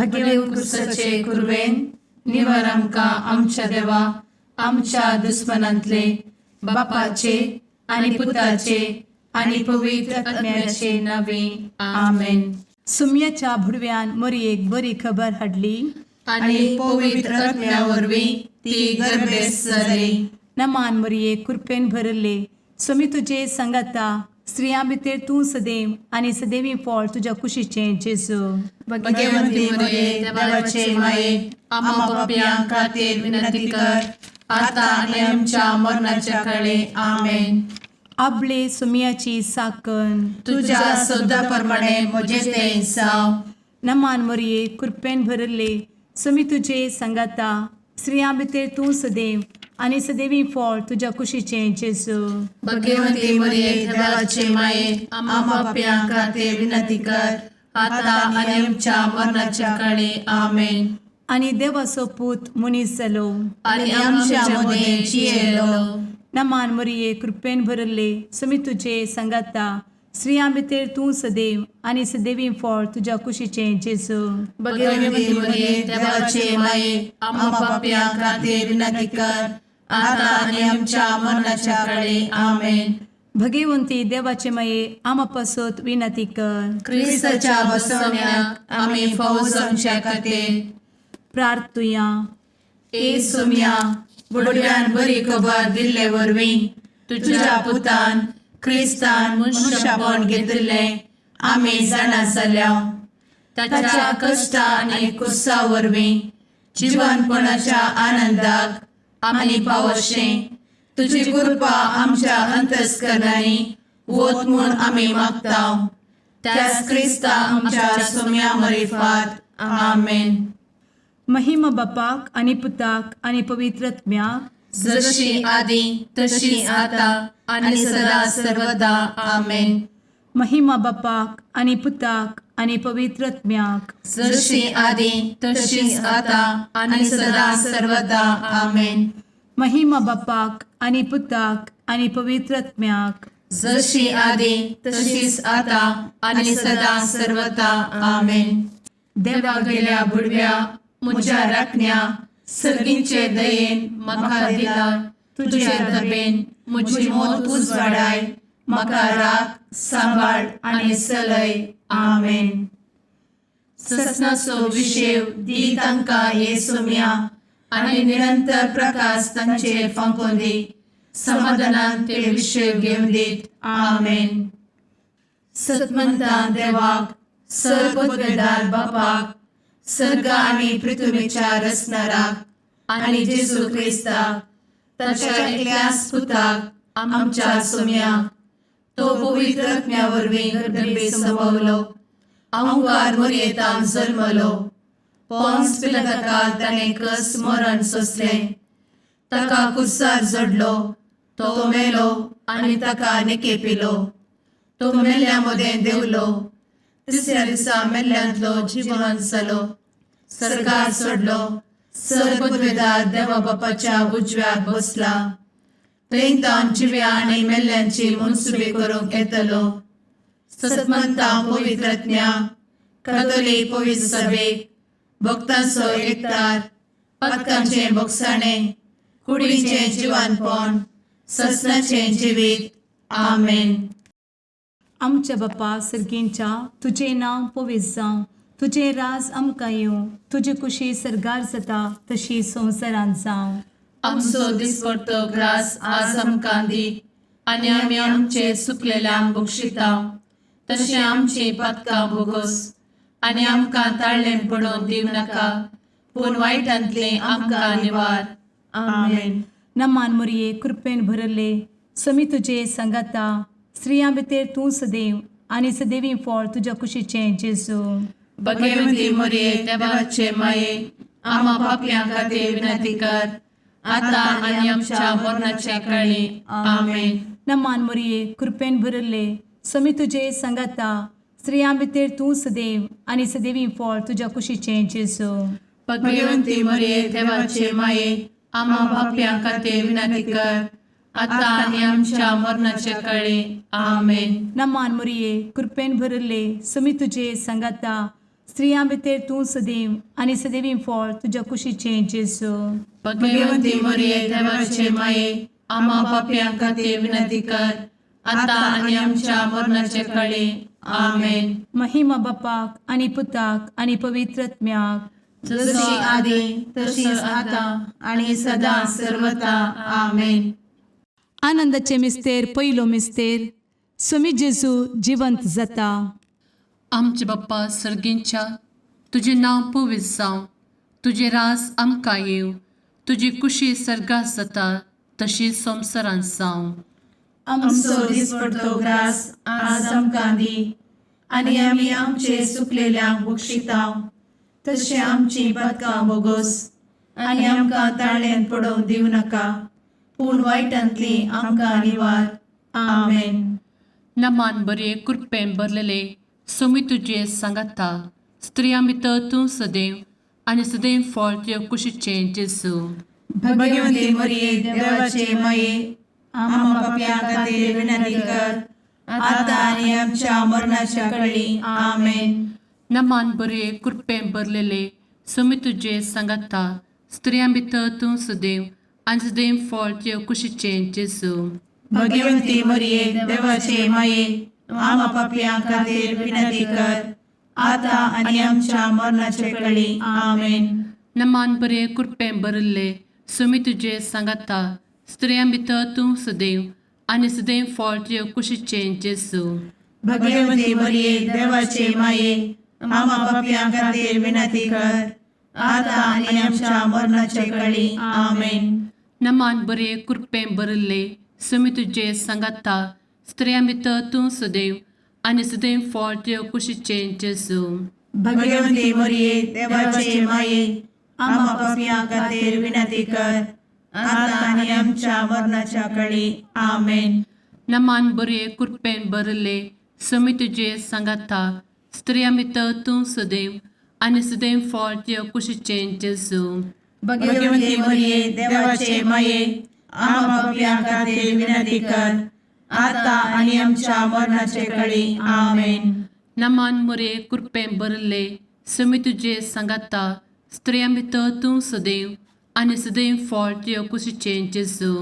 भगेवंत क्रुसाचे कुरवेन निवार आमकां आमच्या देवा आमच्या दुस्मनांतले बापाचे आनी पुताचे आनी पवित्र आत्म्याचे नावे. आमेन. सुम्याच्या भुडव्यान मोरयेक बरी खबर हाडली. आनी पवित्र आत्म्या वरवीं ती गर्भेस्त जाली. नमान मोरये, कृपेन भरले, स्वामी तुजे सांगाता. स्त्रियां भितर तूं सदैव आनी सदैवी फळ तुज्या कुशीचें जेजू. भगवंती मरिये, देवाचे माये, आम्हा पापयां खातीर विनंती कर, आता आनी आमच्या मरणाच्या काळे. आमेन. आबले सुम्याची साकन. तुझ्या शब्दा प्रमाणे म्हजें तें जावं. नमान मोरये, कृपेन भरले, स्वामी तुजे सांगाता. स्त्रियां भितर तूं सदैव आनी सदैवी फळ तुज्या कुशीचें जेजू. भगवंती मरिये, देवाचे माये, आम्हा पापयां खातीर विनंती कर, आता आनी आमच्या मरणाच्या काळे. आमेन. आनी देवाचो पूत मनीस जालो आनी आमच्या मदें जियेलो. नमान मोरये, कृपेन भरले, स्वामी तुजे सांगाता. स्त्रियां भितर तूं सदैव आनी सदैवी फळ तुज्या कुशीचें जेजू. भगवंती मरिये, देवाचे माये, आम्हा पापयां खातीर विनंती कर, आता आनी आमच्या मरणाच्या काळे. आमेन. भगवंती देवाचे माये, आमा पासत विनंती कर. क्रिस्ताच्या बसवण्याक आमी फावो जावच्या खातीर. प्रार्थुया. ए सोम्या, बुडव्यान बरी खबर दिल्ले वरवीं तुझ्या पुतान क्रिस्तान मनुष्यपण घेतिल्लें आमी जाणा जाल्या. ताच्या कश्टा आनी कुर्सा वरवीं जिवनपणाच्या आनंदाक आमी पावशें तुजी कृपा आमच्या अंतस्करणांनी वत म्हूण आमी मागता, त्याच क्रिस्ता आमच्या सोम्या मरिफात. आमेन. महिमा बापाक आनी पुताक आनी पवित्र आत्म्याक. जशी आदी तशी आता आनी सदा सर्वदा. आमेन. महिमा बापाक आनी पुताक आनी पवित्र आत्म्याक. जशी आदी तशीच आता आनी सदा सर्वदा. आमेन. महिमा बापाक आनी पुताक आनी पवित्र आत्म्याक. जशी आदी तशीच आता आनी सदा सर्वदा. आमेन. देवा गेल्या बुडव्या म्हज्या राखण्या, सर्गींचे दयेन म्हाका दिला तुझे दबेन म्हजी मोत उजवाडाय, म्हाका राख, सांबाळ आनी चलय. आमेन. ससनाचो विशेव दी तांकां ये सोम्या आनी निरंतर प्रकाश तांचेर फांकोवन दी. समाधानान ते विशेव घेवन दीत. आमेन. सतमंता देवाक, सर्वपदवेदार बापाक, सर्ग आनी पृथ्वीच्या रचणाराक आनी जेजू क्रिस्ताक, ताच्या एकल्याच पुताक, आमच्या सोम्याक, तो पवित्र आत्म्या वरवीं गर्भे संभवलो, अंकार मोरयेतान जल्मलो, पोन्स पिलाताकाल ताणें कस मरण सोंसलें, ताका कुर्सार जडलो, तो मेलो आनी ताका निकेपिलो, तो मेल्ल्या मदें देंवलो, तिसऱ्या दिसा मेल्ल्यांतलो जिवन जालो, सरकार सोडलो, सर्वपदवेदार देवा बापाच्या उजव्याक बसला, थंय तावन जिव्या आनी मेल्ल्यांची मनसुबी करूंक येतलो. सतमंता पवित्रज्ञा कथोलीक पवित्र सभेक, भक्तांचो एकतार, पातकांचें बोगसाणें, कुडीचें जिवानपण, ससनाचें जिवीत. आमेन. आमच्या बापा सर्गींच्या, तुजें नांव पवित्र जावं, तुजें राज आमकां येवं, तुजी कुशी सर्गार जाता तशी संवसारांत जावं. आमचो दिसपडतो ग्रास आज आमकां दी आनी आमी आमचे चुकलेल्यांक बक्षिता तशें आमची पातकां भोगोस आनी आमकां ताळ्ळें पडोवन दिवं नाका, पूण वायटांतलें आमकां निवार. आमेन. नमान मोरये, कृपेन भरले, समी तुजे सांगाता. स्त्रियां भितर तूं सदैव आनी सदैवी फळ तुज्या कुशीचें जेजू. भगवती मोरये, देवाचे माये, आमा पापयां खातीर विनंती कर, आता आनी आमच्या मरणाच्या काळी. आमेन. नमान मोरये, कृपेन भरले, समी तुजे सांगाता. स्त्रियां भितर तूं सदैव आनी सदैवी फळ तुज्या कुशीचें जेजू. भगवती मोरये, देवाचे माये, आमा पापयां खातीर विनंती कर, आता आनी आमच्या मरणाच्या काळी. आमेन. नमान मोरये, कृपेन भरले, समी तुजे सांगाता. स्त्रियां भितर तूं सदैव आनी सदैवी फळ तुज्या कुशीचें जेजू. भगवती मरिये, देवाचे माये, आम्हा पापयां खातीर विनंती कर, आता आनी आमच्या मरणाचे कळी. आमेन. महिमा बापाक आनी पुताक आनी पवित्र आत्म्याक. जशी आदी तशीच आता आणि सदा सर्वता. आमेन. आनंदाचे मिस्तेर, पयलो मिस्तेर, सुमी जेजू जिवंत जाता. आमचे बाप्पा सर्गींच्या, तुजें नांव पवित्र जावं, तुजें रास आमकां येवं, तुजी कुशी सर्गात जाता तशी संवसारांत जावं. आमचो दिसपडतो ग्रास आज आमकां दी आनी आमी आमचे सुकलेल्यांक बक्षितांव तशें आमची पदकां बोगोस आनी आमकां ताळ्यान पडोवंक दिवं नाका, पूण वायटांतली आमकां निवार. आमेन. नमान बरे, कृपेन भरलेले, सोमी तुजे सांगाता, स्त्रियां भितर तूं सदैव आनी सदैव फळ तुजे कुशीचें जेजू. भगवंती मरिये, देवाचे माये, आम्हा पापयां खातीर विनंती कर, आता आनी आमच्या मरणाच्या कळी. आमेन. नमान बरे, कृपेन भरलेले, सोमी तुजे सांगाता, स्त्रियां भितर तूं सदैव आनी सदैव फळ तुजे कुशीचें जेजू. भगवंती मरिये, देवाचे माये, आम्हा पापयां खातीर विनंती कर, आता आनी आमच्या मरणाचे कळी. आमेन. नमान बरे, कृपेन भरिल्ले, सुमी तुजे सांगाता, स्त्रियां भितर तूं सदैव आनी सदैव फळ तुजे कुशीचें जेजू. भगवंती मरिये, देवाचे माये, आम्हा पापयां खातीर विनंती कर, आता आनी आमच्या मरणाचे कळी. आमेन. नमान बरे, कृपेन भरिल्ले, सुमी तुजे सांगाता, स्त्रियां भितर तूं सदैव आनी सदैव फळ तुजे कुशीचें जेजू. भगवंती मरिये, देवाचे माये, आम्हा पापयां खातीर विनंती कर, आता आनी आमच्या मरणाच्या कळी. आमेन. नमान बरे, कृपेन भरिल्ले, सुमी तुजे सांगाता, स्त्रियां भितर तूं सदैव आनी सदैव फळ तुजे कुशीचें जेजू. भगवंती मरिये, देवाचे माये, आम्हा पापयां खातीर विनंती कर, आता आनी आमच्या मरणाचे कळी. आमेन. नमान मुरे, कृपेन भरिल्ले, सुमी तुजे सांगाता, स्त्रियां भितर तूं सदैव आनी सदैव फळ तुजे कुशीचें जेजू.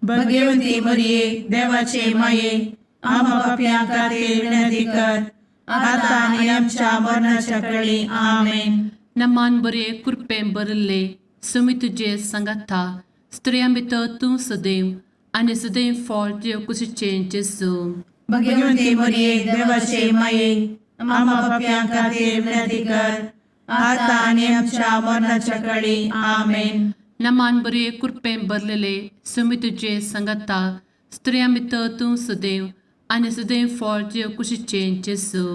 भगवंती मरिये, देवाचे माये, आम्हा पापयां खातीर विनंती कर, आता आनी आमच्या मरणाच्या कळी. आमेन. नमान बरे, कृपेन भरिल्ले, सुमी तुजे सांगाता, स्त्रियां भितर तूं सदैव आनी सदैव फळ तुजे कुशीचें जेजू. भगवंती मरिये, देवाचे माये, आम्हा पापयां खातीर विनंती कर, आता आनी आमच्या मरणाच्या कळी. आमेन. नमान बरे, कृपेन भरलेले, सुमी तुजे सांगाता, स्त्रियां भितर तूं सदैव आनी सदैव फळ तुजे कुशीचें जेजू.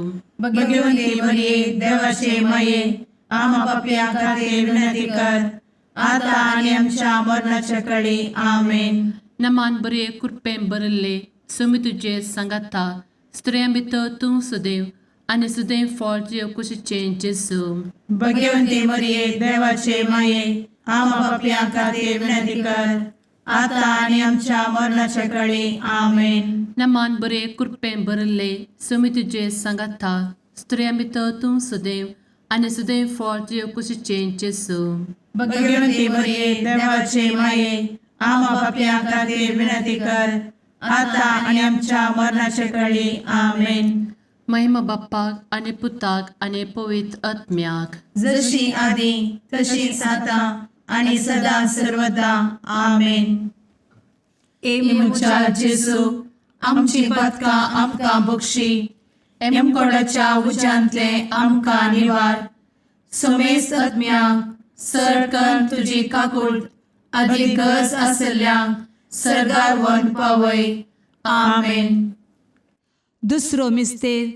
भगवंती मरिये, देवाचे माये, आम्हा पापयां खातीर विनंती कर, आता आनी आमच्या मरणाच्या कळी. आमेन. नमान बरे, कृपेन भरिल्ले, सुमी तुजे सांगाता, स्त्रियां भितर तूं सदैव आनी सदैव फळ तुजे कुशीचें जेजू. भगवंती मरिये, देवाचे माये, आम्हा पापयां खातीर विनंती कर, आता आनी आमच्या मरणाच्या कळी. आमेन. नमान बरे, कृपेन भरिल्ले, सुमी तुजे सांगाता, स्त्रियां भितर तूं सदैव आनी सदैव फळ तुजे कुशीचें जेजू. भगवंती मरिये, देवाचे माये, आम्हा पापयां खातीर विनंती कर, आता आनी आमच्या मरणाच्या कळी. आमेन. महिमा बाप्पाक आनी पुताक आनी पवित्र आत्म्याक. जशी आदी तशीच आता आणि सदा सर्वदा. आमेन. ए म्हज्या जेजू, आमची पदकां आमकां बक्षी, एमकोडाच्या उज्यांतले आमकां निवार, समेस्त आत्म्यांक सरकन तुजी काकूट आदी गरज आसल्ल्यांक सर्गार वन पावय. आमेन. दुसरो मिस्तेर,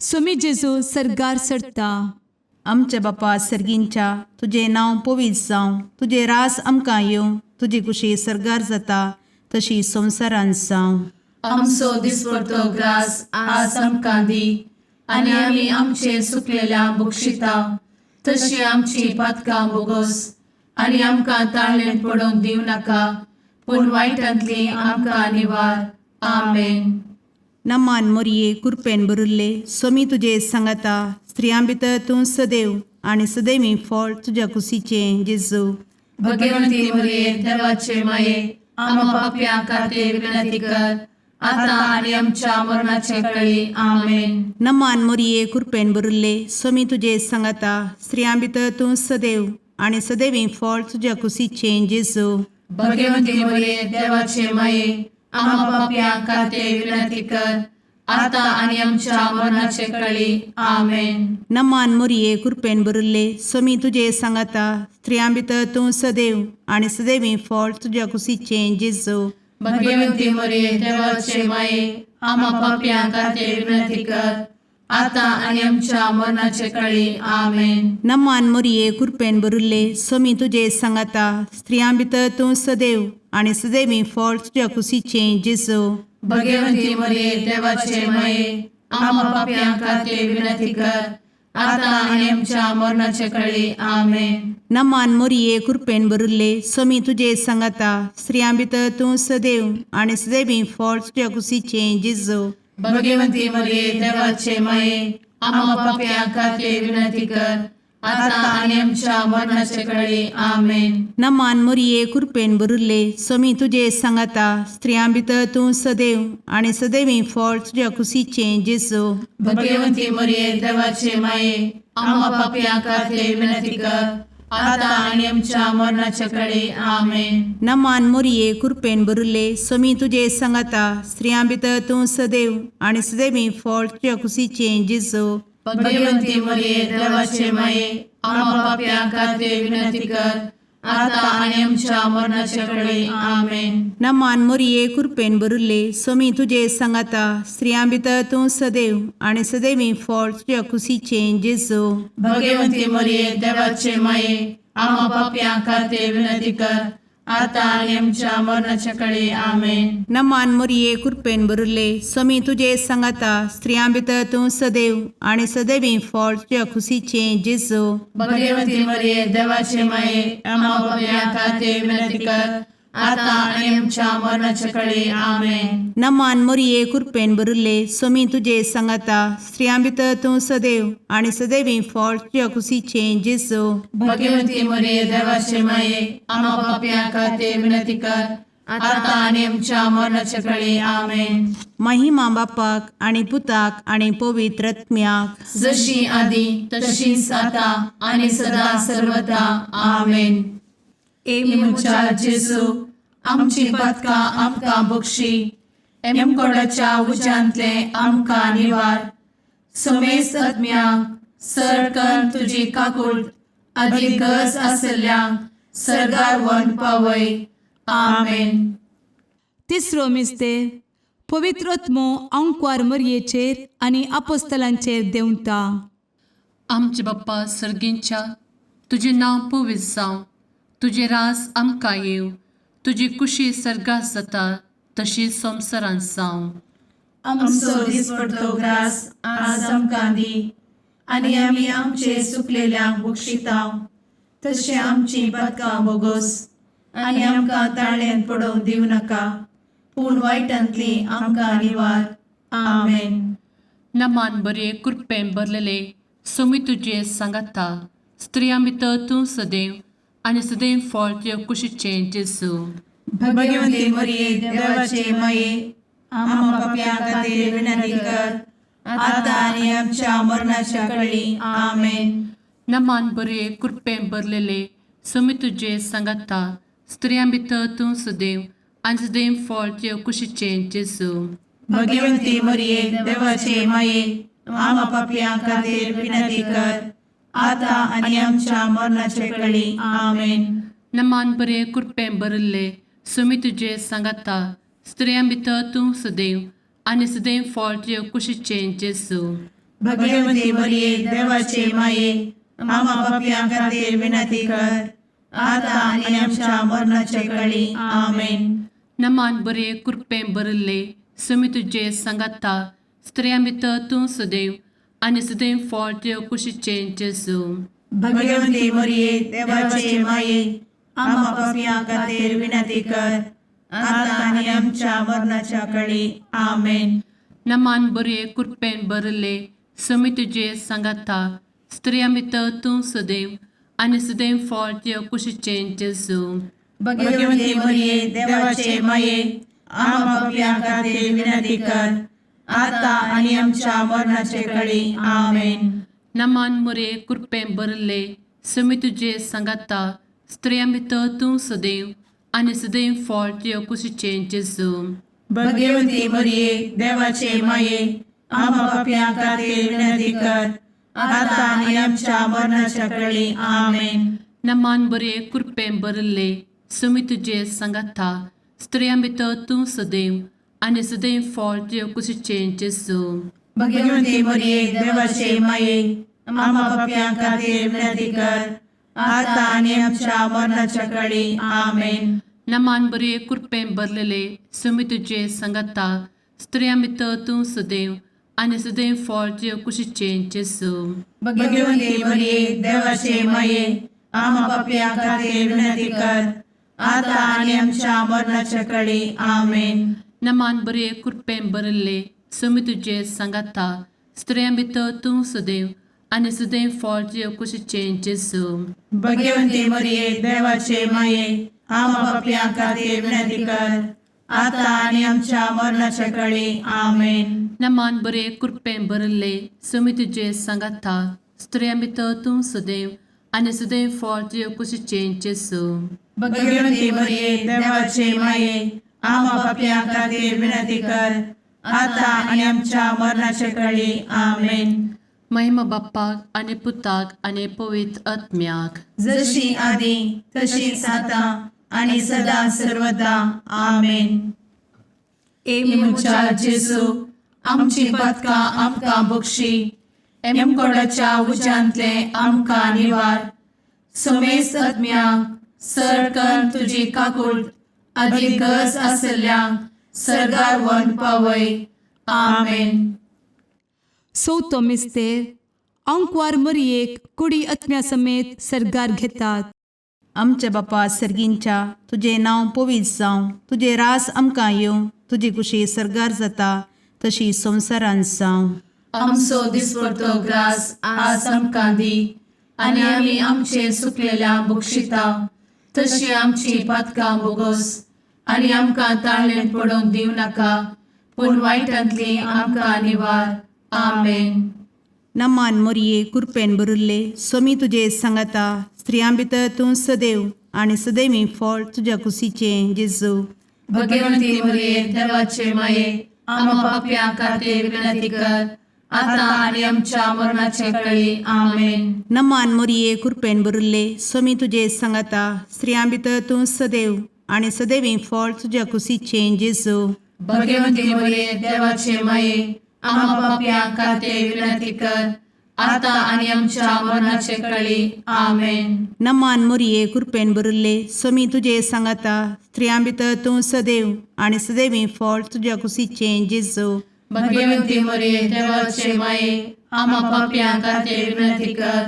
सुमी जेजू सर्गार चडता. आमच्या बापा सर्गींच्या, तुजें नांव पवित्र जावं, तुजें रास आमकां येवं, तुजी कुशी सर्गार जाता तशी संवसारांत जावं. आमचो दिसपडतो ग्रास आज आमकां दी आनी आमी आमचे सुकलेल्या बक्षिता तशी आमची पातकां बोगोस आनी आमकां ताळ्ळें पडोवंक दिवं नाका, पूण वायटांतली आमकां निवार. आमेन. नमान मोरये, कुरपेन भरिल्ले, सोमी तुजे सांगाता, स्त्रियां भितर तूं सदैव आनी सदैवी फळ तुज्या कुशीचें जेजू. भगवंती मरिये देवाचे माये, आम्हा पापयां खातीर विनंती कर, आता आनी आमच्या मरणाचे कळी. आमेन. नमान मोरये, कृपेन भरिल्ले, स्वामी तुजे सांगाता. स्त्रियां भितर तूं सदैव आनी सदैवी फळ तुज्या कुशीचें जेजू. भगवंती मरिये देवाचे माये, आम्हा पापयां खातीर विनंती कर, आता आनी आमच्या मरणाचे कळी. आमेन. नमान मोरये, कृपेन भरिल्ले, स्वामी तुजे सांगाता. स्त्रियां भितर तूं सदैव आनी सदैवी फळ तुज्या कुशीचें जेजू. भगवंती मरिये देवाचे माये, आम्हा पापयां खातीर विनंती कर, आता आनी आमच्या मरणाचे कळी. आमेन. नमान मोरये, कृपेन भरिल्ले, स्वामी तुजे सांगाता. स्त्रियां भितर तूं सदैव आनी सदैवी फळ तुज्या कुशीचें जेजू. भगवंती मरिये देवाचे माये, आम्हा पापयां खातीर विनंती कर, आता आनी आमच्या मरणाचे कळी. आमेन. नमान मोरये, कृपेन भरिल्ले, स्वामी तुजे सांगाता. स्त्रियां भितर तूं सदैव आनी सदैवी फळ तुज्या कुशीचें जेजू. भगवंती मरिये देवाचे माये, आम्हा पापयां खातीर विनंती कर, आता आनी आमच्या मरणाचे कळी. आमेन. नमान मोरये, कृपेन भरिल्ले, स्वामी तुजे सांगाता. स्त्रियां भितर तूं सदैव आनी सदैवी फळ तुज्या कुशीचें जेजू. भगवंती मरिये देवाचे माये, आम्हा पापयां खातीर विनंती कर, आता आनी आमच्या मरणाचे कळी. आमेन. नमान मोरये, कृपेन भरिल्ले, स्वामी तुजे सांगाता. स्त्रियां भितर तूं सदैव आनी सदैवी फळ तुज्या कुशीचें जेजू. भगवंती मरिये देवाचे माये, आम्हा पापयां खातीर विनंती कर, आता आनी आमच्या मरणाचे कळी. आमेन. नमान मोरये, कृपेन भरिल्ले, स्वामी तुजे सांगाता. स्त्रियां भितर तूं सदैव आनी सदैवी फळ तुज्या कुशीचें जेजू. भगवंती मरिये देवाचे माये, आम्हा पापयां खातीर विनंती कर, आता आनी आमच्या मरणाचे कळी. आमेन. नमान मोरये, कृपेन भरिल्ले, स्वामी तुजे सांगाता. स्त्रियां भितर तूं सदैव आनी सदैवी फळ तुज्या कुशीचें जेजू. भगवंती मरिये देवाचे माये, आम्हा पापयां खातीर विनंती कर, आता आनी आमच्या मरणाचे कळी. आमेन. नमान मोरये, कृपेन भरिल्ले, स्वामी तुजे सांगाता. स्त्रियां भितर तूं सदैव आनी सदैवी फळ तुज्या कुशीचें जेजू. भगवंती मरिये देवाचे माये, आम्हा पापयां खातीर विनंती कर, आता आनी आमच्या मरणाचे कळी. आमेन. महिमा बापाक आनी पुताक आनी पवित्र आत्म्याक, जशी आदी तशीच आता आनी सदा सर्वदा. आमेन. ए म्हज्या जेजू, आमची पातकां आमकां बक्षी, एमकोडाच्या उज्यांतले आमकां निवार, समेस्त आत्म्यांक सरकन तुजी काकूट आदी गरज आसल्ल्यांक सरगार वन पावय. आमेन. तिसरो मिस्तेर, पवित्र आत्मो आंकवार मरयेचेर आनी आपोस्तलांचेर देंवता. आमचे बाप्पा सर्गींच्या, तुजें नांव पवित्र जावं, तुजें रास आमकां येवं, तुजी कुशी सर्गात जाता तशी संवसारांत जावं. आमचो दिसपडतो ग्रास आज आमकां दी, आनी आमी आमचे सुकलेल्यांक बक्षितांव, तशें आमची पातकां बोगोस, आनी आमकां ताळ्यान पडोवंक दिवं नाका, पूण वायटांतली आमकां निवार. आमेन. नमान बरे कृपेन भरलेले, सोमी तुजे सांगाता, स्त्रियां भितर तूं सदैव आनी सदैव फळ तुजे कुशीचें जेजू. भगवंती मरिये देवाचे माये, आम्हा पापयां खातीर विनंती कर, आता आनी आमच्या मरणाच्या कळी. आमेन. नमान बरे कृपेन भरलेले, सोमी तुजे सांगाता, स्त्रियां भितर तूं सदैव आनी सदैव फळ तुजे कुशीचें जेजू. भगवंती मरिये देवाचे माये, आम्हा पापयां खातीर विनंती कर, आता आनी आमच्या मरणाचे कळी. आमेन. नमान बरे कृपेन भरिल्ले, सोमी तुजे सांगाता, स्त्रियां भितर तूं सदैव आनी सदैव फळ तुजे कुशीचें जेजू. भगवंती मरिये देवाचे माये, आम्हा पापयां खातीर विनंती कर, आता आनी आमच्या मरणाचे कळी. आमेन. नमान बरे कृपेन भरिल्ले, सोमी तुजे सांगाता, स्त्रियां भितर तूं सदैव आनी सदैव फळ तुजे कुशीचें जेजू. भगवंती मरिये देवाचे माये, आम्हा पापयां खातीर विनंती कर, आता आनी आमच्या मरणाच्या कळी. आमेन. नमान बरे कृपेन भरिल्ले, समी तुजे सांगाता स्त्रियां भितर तूं सदैव आनी सदैव फळ तुज्या कुशीचें जेजू. भगवती मरिये, देवाचे माये, आम्हा पापयां खातीर विनंती कर, आता आनी आमच्या मरणाचे कळी. आमेन. नमान मुरे कृपें भरले, समी तुजे सांगाता स्त्रियां भितर तूं सदैव आनी सदैव फळ तुज्या कुशीचें जेजू. भगवती मरिये, देवाचे माये, आम्हा पापयां खातीर विनंती कर, आता आनी आमच्या मरणाच्या कळी. आमेन. नमान बरे कृपें भरले, समी तुजे सांगाता स्त्रियां भितर तूं सदैव आनी सदैव फळ तुज्या कुशीचें जेजू. भगवती मरिये, देवाचे माये, आम्हा पापयां खातीर विनंती कर, आता आनी आमच्या मरणाच्या कळी. आमेन. नमान बरे कृपें भरलेले, समी तुजे सांगाता स्त्रियां भितर तूं सदैव आनी सदैव फळ तुज्या कुशीचें जेजू. भगवती मरिये, देवाचे माये, आम्हा पापयां खातीर विनंती कर, आता आनी आमच्या मरणाच्या कळी. आमेन. नमान बरे कृपें भरले, समी तुजे सांगाता स्त्रियां भितर तूं सदैव आनी सदैव फळ तुज्या कुशीचें जेजू. भगवती मरिये, देवाचे माये, आम्हा पापयां खातीर विनंती कर, आता आनी आमच्या मरणाच्या कळी. आमेन. नमान बरे कृपें भरले, समी तुजे सांगाता स्त्रियां भितर तूं सदैव आनी सदैव फळ तुज्या कुशीचें जेजू. भगवती मरिये, देवाचे माये, आम्हा पापयां खातीर विनंती कर, आता आनी आमच्या मरणाच्या कळी. आमेन. महिमा बाप्पाक आनी पुताक आनी पवित्र आत्म्याक. जशी आदी तशीच आता आणि सदा सर्वदा. आमेन. ए म्हज्या जेजू, आमची पातकां आमकां बक्षी, एमकोडाच्या उज्यांतले आमकां निवार, समेस्त आत्म्यांक सरकन तुजी काकूळ आदी गरज आसल्ल्यांक सरगार व्हरून पावय. आमेन. चवथो मिस्तेर, आंकवार मरयेक कुडी आत्म्या समेत सर्गार घेतात. आमच्या बापा सर्गींच्या, तुजें नांव पवित्र जावं, तुजें रास आमकां येवं, तुजी कुशी सर्गार जाता तशी संवसारांत जावं. आमचो दिसपडतो ग्रास आज आमकां दी आनी आमी आमचे सुकलेल्या बक्षिता तशी आमची पातकां बोगस आनी आमकां ताळणेंत पडोवंक दिवं नाका, पूण वायटांतली आमकां निवार. आमेन. नमान मोरये, कुरपेन भरिल्ले, सोमी तुजे सांगाता, स्त्रियां भितर तूं सदैव आनी सदैवी फळ तुज्या कुशीचें जेजू. भगवंती मरिये, देवाचे माये, आम्हा पापयां खातीर विनंती कर, आता आनी आमच्या मरणाचे कळी. आमेन. नमान मोरये, कुरपेन भरिल्ले, सोमी तुजे सांगाता, स्त्रियां भितर तूं सदैव आनी सदैवी फळ तुज्या कुशीचें जेजू. भगवंती मरिये, देवाचे माये, आम्हा पापयां खातीर विनंती कर, आता आनी आमच्या मरणाचे कळी. आमेन. नमान मोरये, कुरपेन भरिल्ले, सोमी तुजे सांगाता, स्त्रियां भितर तूं सदैव आनी सदैवी फळ तुज्या कुशीचें जेजू. भगवंती मरिये, देवाचे माये, आम्हा पापयां खातीर विनंती कर,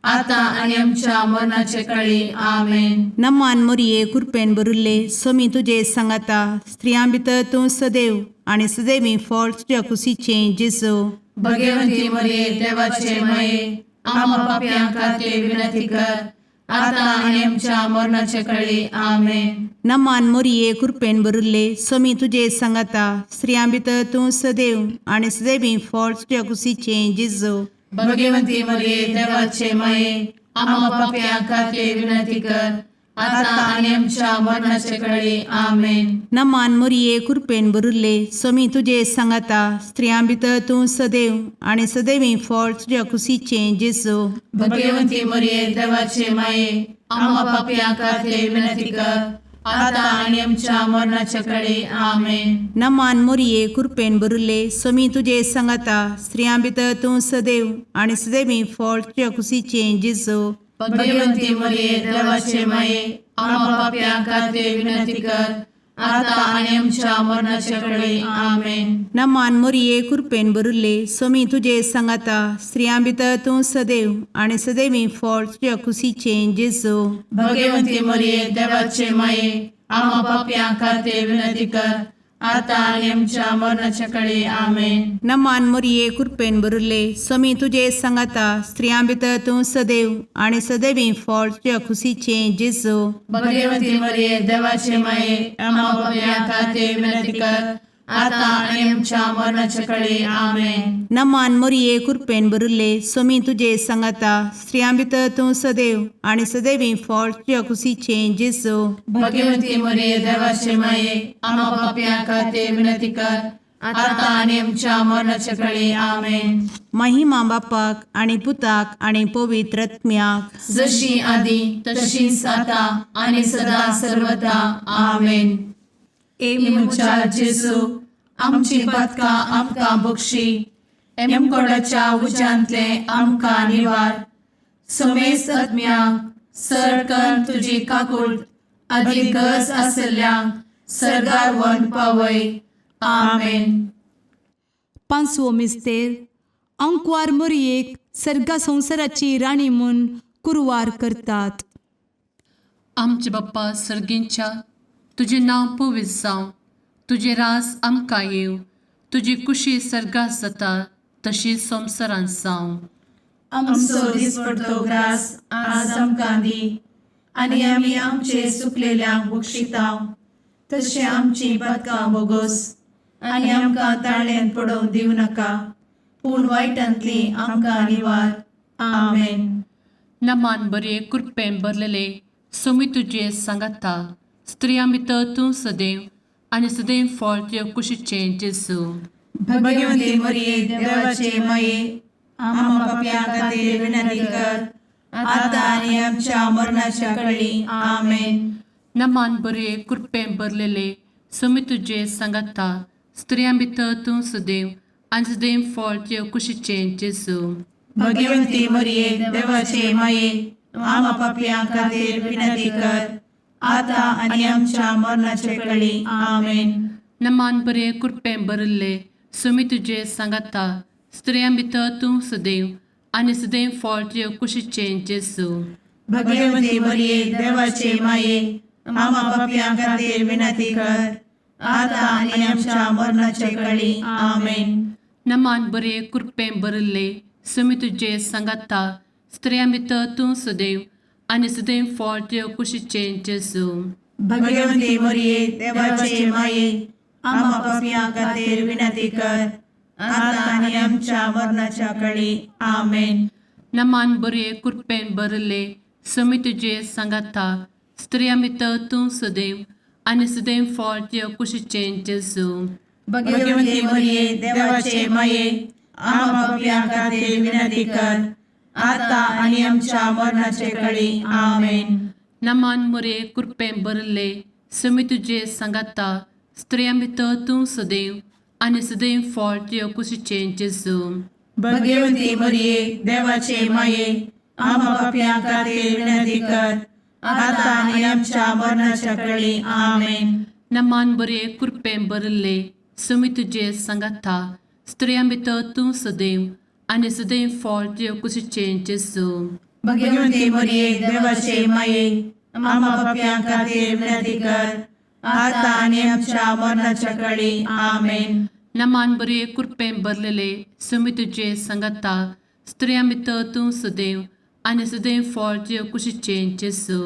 आता आनी आमच्या मरणाचे कळी. आमेन. नमान मोरये, कुरपेन भरिल्ले, सोमी तुजे सांगाता, स्त्रियां भितर तूं सदैव आनी सदैवी फळ तुज्या कुशीचें जेजू. भगवंती मरिये, देवाचे माये, आम्हा पापयां खातीर विनंती कर, आता आनी आमच्या मरणाचे कळी. आमेन. नमान मोरये, कुरपेन भरिल्ले, सोमी तुजे सांगाता, स्त्रियां भितर तूं सदैव आनी सदैवी फळ तुज्या कुशीचें जेजू. भगवंती मरिये, देवाचे माये, आम्हा पापयां खातीर विनंती कर, आता आनी आमच्या मरणाचे कळी. आमेन. नमान मोरये, कुरपेन भरिल्ले, सोमी तुजे सांगाता, स्त्रियां भितर तूं सदैव आनी सदैवी फळ तुज्या कुशीचें जेजू. भगवंती मरिये, देवाचे माये, आम्हा पापयां खातीर विनंती कर, आता आनी आमच्या मरणाचे कळी. आमेन. नमान मोरये, कुरपेन भरिल्ले, सोमी तुजे सांगाता, स्त्रियां भितर तूं सदैव आनी सदैवी फळ तुज्या कुशीचें जेजू. भगवंती मरिये, देवाचे माये, आम्हा पापयां खातीर विनंती कर, आता आनी आमच्या मरणाचे कळी. आमेन. नमान मोरये, कुरपेन भरिल्ले, सोमी तुजे सांगाता, स्त्रियां भितर तूं सदैव आनी सदैवी फळ तुज्या कुशीचें जेजू. भगवंती मरिये, देवाचे माये, आम्हा पापयां खातीर विनंती कर, आतां आनी आमच्या मरणाच्या कडे आमेन. नमान मोरये कृपेन भरिल्ले, स्वामी तुजे सांगाता, स्त्रियां भितर तूं सदैव आनी सदैवी फळ तुज्या खुशीचें जेजू. भगवती मरिये, देवाचे माये, आम्हा पापयां खातीर विनंती कर, आतां आनी आमच्या मरणाच्या कडे आमेन. नमान मोरये कृपेन भरिल्ले, स्वामी तुजे सांगाता, स्त्रियां भितर तूं सदैव आनी सदैवी फळ तुज्या खुशीचें जेजू. भगवती मरिये, देवाचे माये, आम्हा पापयां खातीर विनंती कर, आतां आनी आमच्या मरणाच्या कडे आमेन. महिमा बापाक आनी पुताक आनी पवित्र आत्म्याक, जशी आदी तशीच आता आणि सदा सर्वदा आमेन. ए म्हज्या जेजू, आमची पातकां आमकां बक्षी, एमकोडाच्या उज्यांतले आमकां निवार, समेस्त आत्म्यांक सरकन तुजी काकूळ आदी गरज आसल्ल्यांक सरगार वन पावय. आमेन. पांचवो मिस्तेर, आंकवार मोरयेक सर्गा संवसाराची राणी म्हूण कुरवार करतात. आमचे बाप्पा सर्गींच्या, तुजें नांव पवित्र जावं, तुजें रास आमकां येवं, तुजी कुशी सर्गात जाता तशी संवसारांत जावं. आमचो दिसपडतो ग्रास आज आमकां दी, आनी आमी आमचे सुकलेल्यांक बक्षितांव, तशें आमची पातकां बोगोस, आनी आमकां ताळ्यान पडोवंक दिवं नाका, पूण वायटांतली आमकां निवार. आमेन. नमान बरे कृपेन भरलेले, सोमी तुजे सांगाता, स्त्रियां भितर तूं सदैव आनी सदैव फळ तुज्या कुशीचें जेजू. भगवती मरिये, देवाचे माये, आम्हा पापयां खातीर विनंती कर, आतां आनी आमच्या मरणाच्या कळी. आमेन. नमान बरे कृपेन भरलेले, सोमी तुजे सांगाता, स्त्रियां भितर तूं सदैव आनी सदैव फळ तुज्या कुशीचें जेजू. भगवती मरिये, देवाचे माये, आम्हा पापयां खातीर विनंती कर, आतां आनी आमच्या मरणाचे कळी. आमेन. नमान बरे कृपेन भरिल्ले, सुमी तुजे सांगाता, स्त्रियां भितर तूं सदैव आनी सदैव फळ तुज्या कुशीचें जेजू. भगवती मरिये, देवाचे माये, आम्हा पापयां खातीर विनंती कर, आतां आनी आमच्या मरणाचे कळी. आमेन. नमान बरे कृपेन भरिल्ले, सुमी तुजे सांगाता, स्त्रियां भितर तूं सदैव आनी सदैव फळ तुज्या कुशीचें जेजू. भगवती मरिये, देवाचे माये, आम्हा पापयां खातीर विनंती कर, आतां आनी आमच्या मरणाच्या कळी. आमेन. नमान बरे कृपेन भरिल्ले, सुमी तुजे सांगाता, स्त्रियां भितर तूं सदैव आनी सदैव फळ तुज्या कुशीचें जेजू. भगवती मरिये, देवाचे माये, आम्हा पापयां खातीर विनंती कर, आतां आनी आमच्या मरणाचे कळी. आमेन. नमान मुरे कृपेन भरिल्ले, सुमी तुजे सांगाता, स्त्रियां भितर तूं सदैव आनी सदैव फळ तुज्या कुशीचें जेजू. भगवती मरिये, देवाचे माये, आम्हा पापयां खातीर विनंती कर, आतां आनी आमच्या मरणाच्या कळी. आमेन. नमान बरे कृपेन भरिल्ले, सुमी तुजे सांगाता, स्त्रियां भितर तूं सदैव आनी सदैव फळ तुज्या कुशीचें जेजू. भगवती मरिये, देवाचे माये, आम्हा पापयां खातीर विनंती कर, आतां आनी आमच्या मरणाच्या कळी. आमेन. नमान बरे कृपेन भरलेले, सुमी तुजे सांगाता, स्त्रियां भितर तूं सदैव आनी सदैव फळ तुज्या कुशीचें जेजू.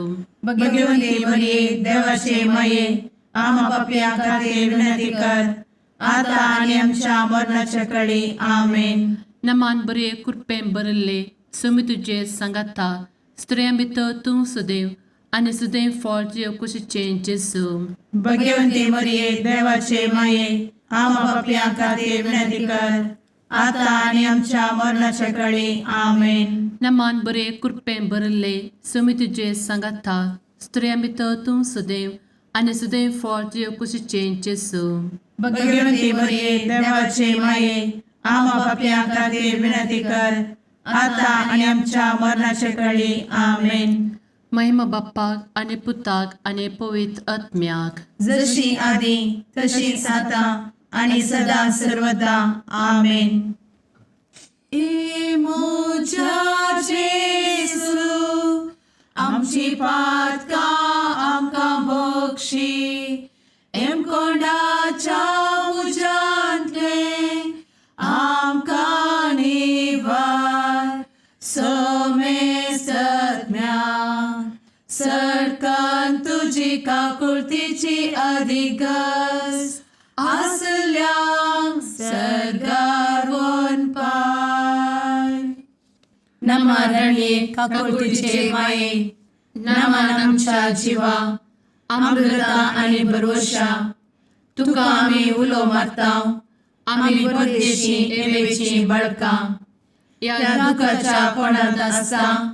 भगवती मरिये, देवाचे माये, आम्हा पापयां खातीर विनंती कर, आतां आनी आमच्या मरणाच्या कळी. आमेन. नमान बरे कृपेन भरिल्ले, सुमी तुजे सांगाता, स्त्रियां भितर तूं सदैव आनी सदैव फळ तुज्या कुशीचें जेजू. भगवती मरिये, देवाचे माये, आम्हा पापयां खातीर विनंती कर, आतां आनी आमच्या मरणाच्या कळी. आमेन. नमान बरे कृपेन भरिल्ले, सुमी तुजे सांगाता, स्त्रियां भितर तूं सदैव आनी सदैव फळ तुज्या कुशीचें जेजू. भगवती मरिये, देवाचे माये, आम्हा पापयां खातीर विनंती कर, आतां आनी आमच्या मरणाच्या कळी. आमेन. महिमा बाप्पाक आनी पुताक आनी पवित्र आत्म्याक, जशी आदी तशीच आतां आणि सदा सर्वदा. आमेन. ए म्हज्या जेजू, आमची पातकां आमकां बक्षी, एमकोंडाच्या तुजी काकुळतीची अधिगस आसल्यांक सर्गार वनपाय. नमा रणये काकुळतीचे माये, नमन आमच्या जिवा, अमृता आनी भरवशा, तुका आमी उलो मारता, आमी परदेशी एवेची बळकां ह्या दुखाच्या कोणांत आसता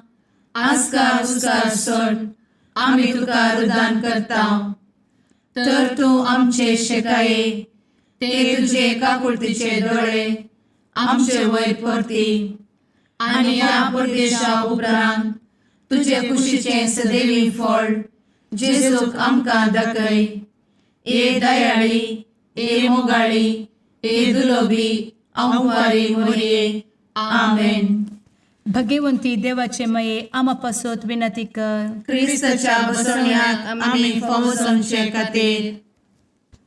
आस्कार उस्कार सोड आमी तुका रुदान करता. तर तूं आमचे शेकाये ते तुजे काकुळतीचे दोळे आमचे वयर परती आनी ह्या परदेशा उपरांत तुजे कुशीचें सदैवी फळ जेजूक आमकां दाखय. ए दयाळी, ए मोगाळी, ए दुलोबी अंवारी मोरये, आमेन. भगवंती देवाचे मये आमा पासत विनंती कर. क्रिस्ताच्या बसवण्याक आमी फावो जावचे खातीर.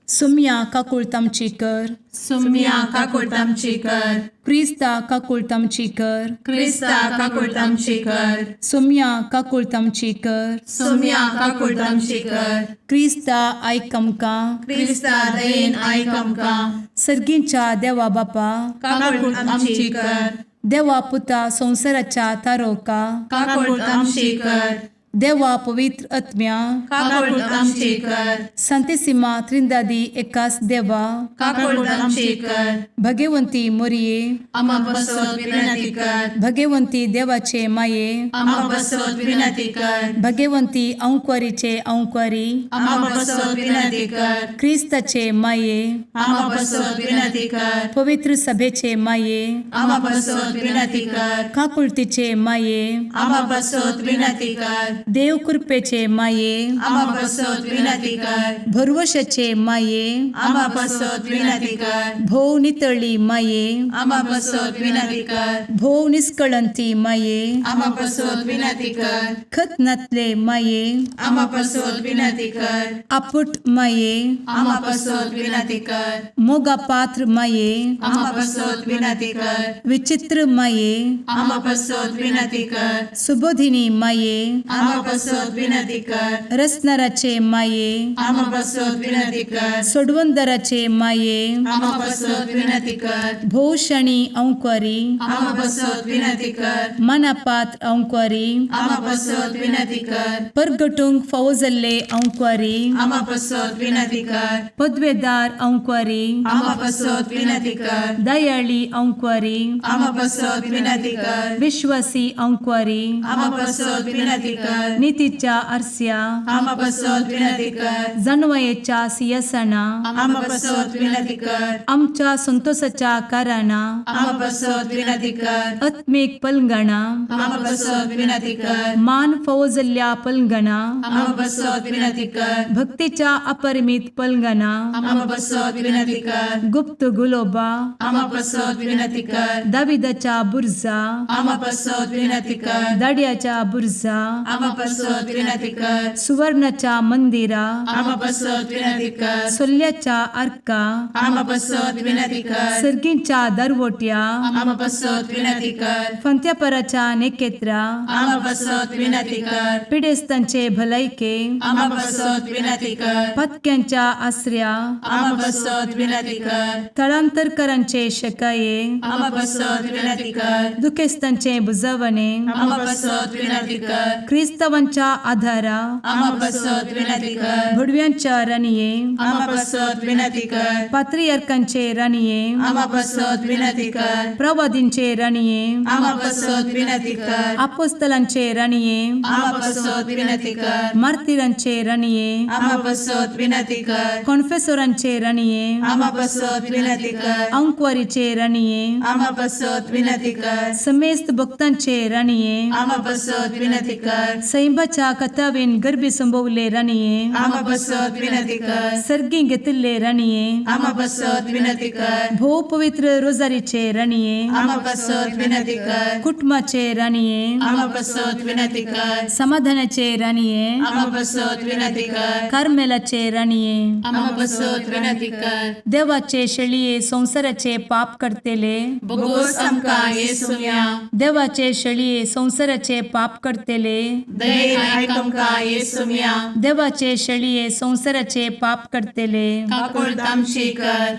सुम्या काकुळत आमची कर. सुम्या काकुळट आमची कर. क्रिस्ता काकुळत आमची कर. क्रिस्ता काकुळट आमची कर. सुम्या काकुळत आमची कर. सुम्या काकुळट आमची कर. क्रिस्ता आयक आमकां. क्रिस्ता दयेन आयक आमकां. सर्गींच्या देवा बापा, काकुळट आमची कर. देवा पुता संवसाराच्या तारोका, काकुळट आमची कर. देवा पवित्र आत्म्या, काकुळट आमची कर. संतेसिमा त्रिंदादी एकास देवा, काकुळट आमची कर. भगवंती मोरये, आमा बसत विनंती कर. भगवंती देवाचे माये, आमा बसत विनंती कर. भगवंती अंकुरीचे अंकुरी, आमा बसत विनंती कर. क्रिस्ताचे माये, आमा बसत विनंती कर. पवित्र सभेचे माये, आमा बसत विनंती कर. काकुळतीचे माये, आमा बसत विनंती कर. देव कृपेचे माये, आमा बसत विनंती कर. भरवशाचे माये, आमा बसत विनंती कर. भोव नितळी माये, आमा बसत विनंती कर. भोव निस्कळंती माये, आमा बसत विनंती कर. खत नातले माये, आमा बसत विनंती कर. आपुट माये, आमा बसत विनंती कर. मोगा पात्र माये, आमा बसत विनंती कर. विचित्र माये, आमा बसत विनंती कर. सुबोधिनी माये, आमा बसत विनंती कर. रसनाराचे माये, आमा बसत विनंती कर. सोडवंदराचे माये, आमा बसत विनंती कर. भोवशणी अंकुरी, आमा बसत विनंती कर. मनापात्र अंकुरी, आमा बसत विनंती कर. परगटूंक फावो जाल्ले अंकुरी, आमा बसत विनंती कर. पदवेदार अंकुरी, आमा बसत विनंती कर. दयाळी अंकुरी, आमा बसत विनंती कर. विश्वासी अंकुरी, आमा बसत विनंती कर. नितीच्या आरस्या, आमा बसत विनंती कर. जानवयेच्या सियासना, आमा बसत विनंती कर. आमच्या संतोषाच्या कारणां, आमा बसत विनंती कर. आत्मीक पलंगणा, आमा बसत विनंती कर. मान फावो जाल्ल्या पलंगणा, आमा बसत विनंती कर. भक्तीच्या अपरिमित पलंगणा, आमा बसत विनंती कर. गुप्त गुलोबा, आमा बसत विनंती कर. दाविदाच्या बुर्जा, आमा बसत विनंती कर. दाड्याच्या बुर्जा, आमा बसत विनंती कर. सुवर्णाच्या मंदिरा, आमा बसत विनंती कर. सोल्ल्याच्या आर्का, आमा बसत विनंती कर. सर्गींच्या दरवट्या, आमा बसत विनंती कर. फंत्यापराच्या नेकेत्रा, आमा बसत विनंती कर. पिडेस्तांचे भलायके, आमा बसत विनंती कर. पत्क्यांच्या आसऱ्या, आमा बसत विनंती कर. थळांतरकरांचे शकाये, आमा बसत विनंती कर. दुखेस्तांचे बुजवणे, आमा बसत विनंती कर. क्रिस्तावांच्या आधारा, आमा बसत विनंती कर. भडव्यांच्या राणये, आमा बसत विनंती कर. पात्रियार्कांचे राणये, आमा बसत विनंती कर. प्रवादींचे राणये, आमा बसत विनंती कर. आपोस्तलांचे राणये, आमा बसत विनंती कर. मार्तिरांचे राणये, आमा बसत विनंती कर. कॉन्फेसोरांचे राणये, आमा बसत विनंती कर. अंकवारीचे राणये, आमा बसत विनंती कर. समेस्त भक्तांचे राणये, आमा बसत विनंती कर. सैंबाच्या कथावेन गर्भी संभवले राणये, आमा बसत विनंती कर. सर्गी घेतिल्ले राणये, आमा बसत विनंती कर. भोव पवित्र रोजारीचे राणये, आमा बसत विनंती कर. कुटुंबाचे राणये, आमा बसत विनंती कर. समाधानाचे राणये, आमा बसत विनंती कर. कार्मेलाचे राणये, आमा बसत विनंती कर. देवाचे शेळये संवसाराचे पाप करतेले, बोगोस आमकां येसुम्या. देवाचे शेळये संवसाराचे पाप करतेले, दयेन आयक आमकां येसुम्या. देवाचे शेळये संवसाराचे पाप करतले, काकुळट आमची कर.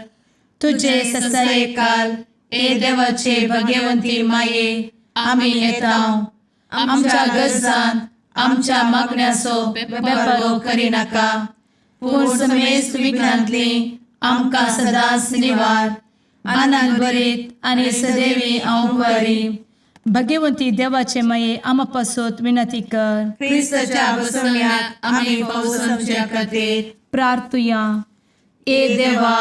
तुजे तुजे ससायेकाल ससायेकाल ए देवाचे भगवंती माये, आमी येता. आमच्या गरजांत आमच्या मागण्याचो बेपर्वो करिनाका, पूण समेस्त विघ्नांतली आमकां सदांच निवार. आनंद भरीत आनी सदैवी अंवकारी भगवंती देवाचे माये, आमा पासत विनंती कर. क्रिस्ताच्या बसवण्याक आमी पावसाच्या खातीर. प्रार्थुया. ए देवा,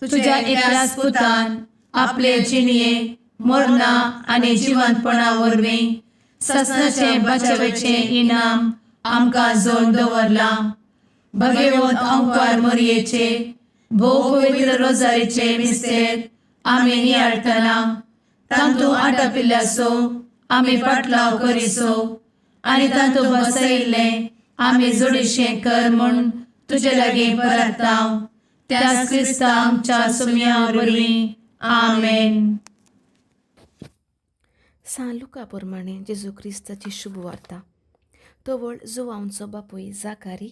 तुझ्या एकल्याच पुतान आपले जिणये मरणा आनी जिवंतपणा वरवीं ससनाचें बचावेचें इनाम आमकां जोड दवरलां. भगवंत अंकार मोरयेचे भोव पवित्र रोजारीचे मिस्तेर आमी नियाळटना तांतू आटापिल्ल्याचो आमी पाटलाव करिसो आनी तांतू बसयिल्लें आमी जोडीशें कर म्हूण तुजे लागीं परताव, त्याच क्रिस्ता आमच्या सुम्या वरवीं. आमेन. सान लुका प्रमाणे जेजू क्रिस्ताची शुभवार्ता. तवळ जुवांचो बापूय जाकारी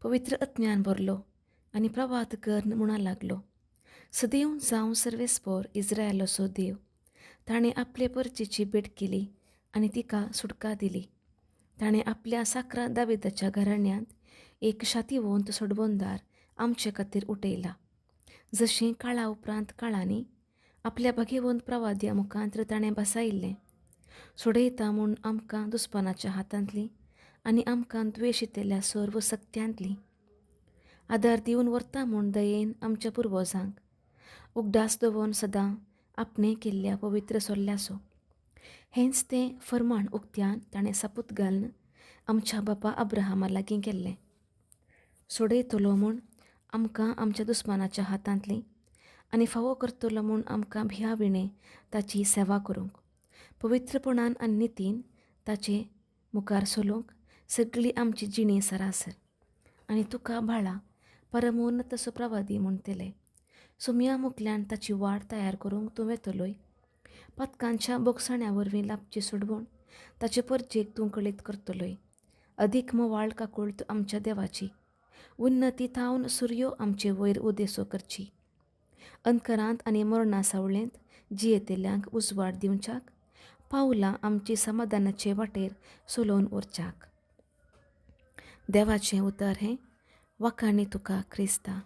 पवित्र अज्ञान भरलो आनी प्रवात करून म्हणा लागलो, सदैव जावं सर्वेस्पोर इस्रायलाचो देव. ताणें आपले परचेची भेट केली आनी तिका सुटका दिली. ताणें आपल्या साक्रा दाविदाच्या घराण्यांत एक शातिवंत सोडवणदार आमचे खातीर उठयला, जशें काळा उपरांत काळांनी आपल्या भागेवंत प्रवाद्या मुखांत्र ताणें बसायिल्लें. सोडयता म्हूण आमकां दुस्मानाच्या हातांतली आनी आमकां द्वेशितल्या सर्व सक्त्यांतली आदार दिवन व्हरता म्हूण दयेन आमच्या पुर्वजांक उगडास दवरून सदां आपणें केल्ल्या पवित्र सोल्ल्याचो. हेंच तें फर्माण उक्त्यान ताणें सापूत घालून आमच्या बापा अब्राहमा लागीं केल्लें. सोडयतलो म्हूण आमकां आमच्या दुस्मानाच्या हातांतली आनी फावो करतलो म्हूण आमकां भियाविणें ताची सेवा करूंक, पवित्रपणान आनी नितीन ताचे मुखार चलूंक सगळी आमची जिणी सरासर. आनी तुका बाळा परमोन्नत तसो प्रवादी म्हणटले. सुमया मुखल्यान ताची वाट तयार करूंक तूं वेतलोय. पदकांच्या बोगसण्या वरवीं लाबची सोडवण ताचे परचेक तूं कळीत करतलोय. अदीक मोवाळ काकुळट आमच्या देवाची. उन्नती थावन सुर्यो आमचे वयर उदेसो करची. अंतकरांत आनी मरणा सावळेंत जियेतल्यांक उजवाड दिवच्याक पावलां आमची समाधानाचे वाटेर चलोवन उरच्याक. देवाचें उतर हें. वाखाणी तुका क्रिस्ता.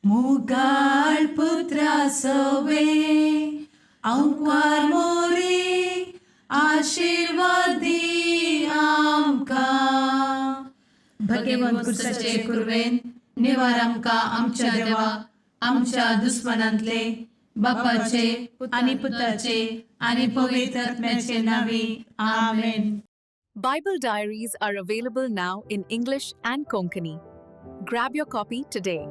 मुगाळ पुत्रा सवे अंकार मोरे आशिर्वादी आमकां. भगवंत कुर्साचे कुर्वेन निवार आमकां आमच्या देवा आमच्या दुस्मानांतले, बापाचे आनी पुताचे आनी पवित्र आत्म्याचे नावे. आमेन. Bible Diaries are available now in English and Konkani. Grab your copy today.